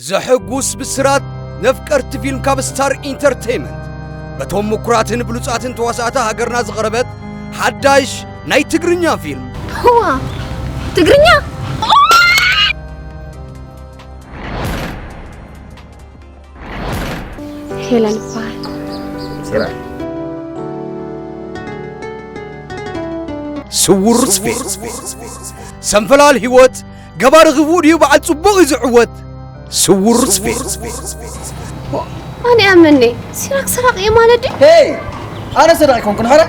ዘሐጉስ ብስራት ነፍቀርቲ ፊልም ካብ ስታር ኢንተርቴይመንት በቶም ምኩራትን ብሉጻትን ተዋሳእቲ ሃገርና ዝቐረበት ሓዳሽ ናይ ትግርኛ ፊልም። እዋ ትግርኛ። ሄለን ይበሃል። ስውር ስፌት ሰንፈላል ህይወት ገባሪ ክፉእ ድዩ በዓል ጽቡቕ እዩ ዝዕወት? ስውር ስፌት ኣነ ኣመኔ ሲራክ ሰራቂ እየ ማለት ድዩ? ሄይ ኣነ ሰራቂ ኮንኩን ሓራ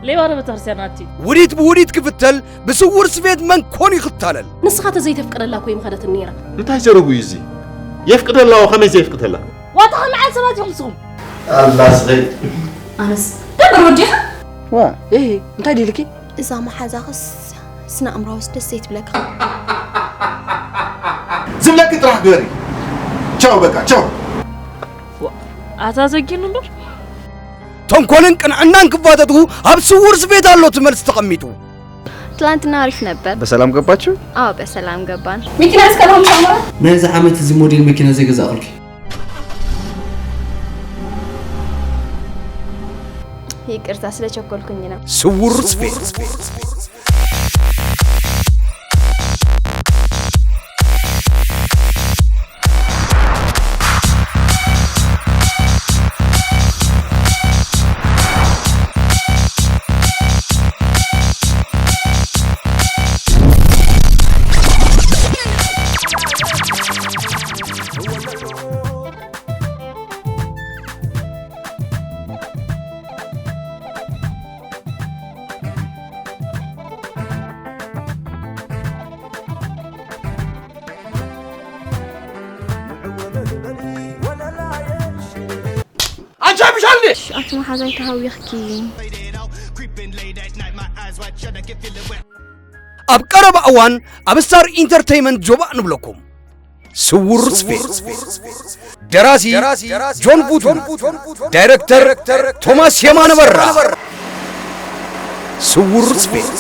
ሌባ ዶ ቤተክርስትያን ኣቲ ውዲት ብውዲት ክፍተል ብስውር ስፌት መን ኮን ይኽታለል? ንስኻ ተዘይተፍቅደላ እኮ ይምኸደትን ነይራ። እንታይ ዘረጉ እዩ እዚ? የፍቅደላ ከመይ ዘየፍቅደላ? ዋታ ከመዓል ሰባት ይኽልስኹም ኣላስኸይ ኣነስ ደበር ወዲኻ ዋ እህ እንታይ ዲልኪ እዛ መሓዛኽስ ስነ ኣእምራውስ ደስ ዘይትብለካ። ዝብለኪ ጥራሕ ግበሪ። ቻው በቃ ቻው። ኣታ ዘጊኑ እምበር ተንኮልን ቅንዕናን ክፋተቱ ኣብ ስውር ስፌት ኣሎ እቲ መልሲ ተቐሚጡ። ትላንትና አሪፍ ነበር። በሰላም ገባችሁ? አዎ በሰላም ገባን። መኪና እስከ ሮም ሻምራ ናይዚ ዓመት እዚ ሞዴል መኪና ዘይገዛእኹልኪ ይቅርታ ስለቸኮልኩኝ ነው። ስውር ስፌት ኣንቺ ኣይምሻል እንዴ ኣቲ መሓዛይ ተሃዊኽኪ። ኣብ ቀረባ እዋን ኣብ ስታር ኢንተርቴይመንት ጆባእ ንብለኩም። ስውር ስፌት ደራሲ ጆን ቡቱን ዳይረክተር ቶማስ የማነ በራ። ስውር ስፌት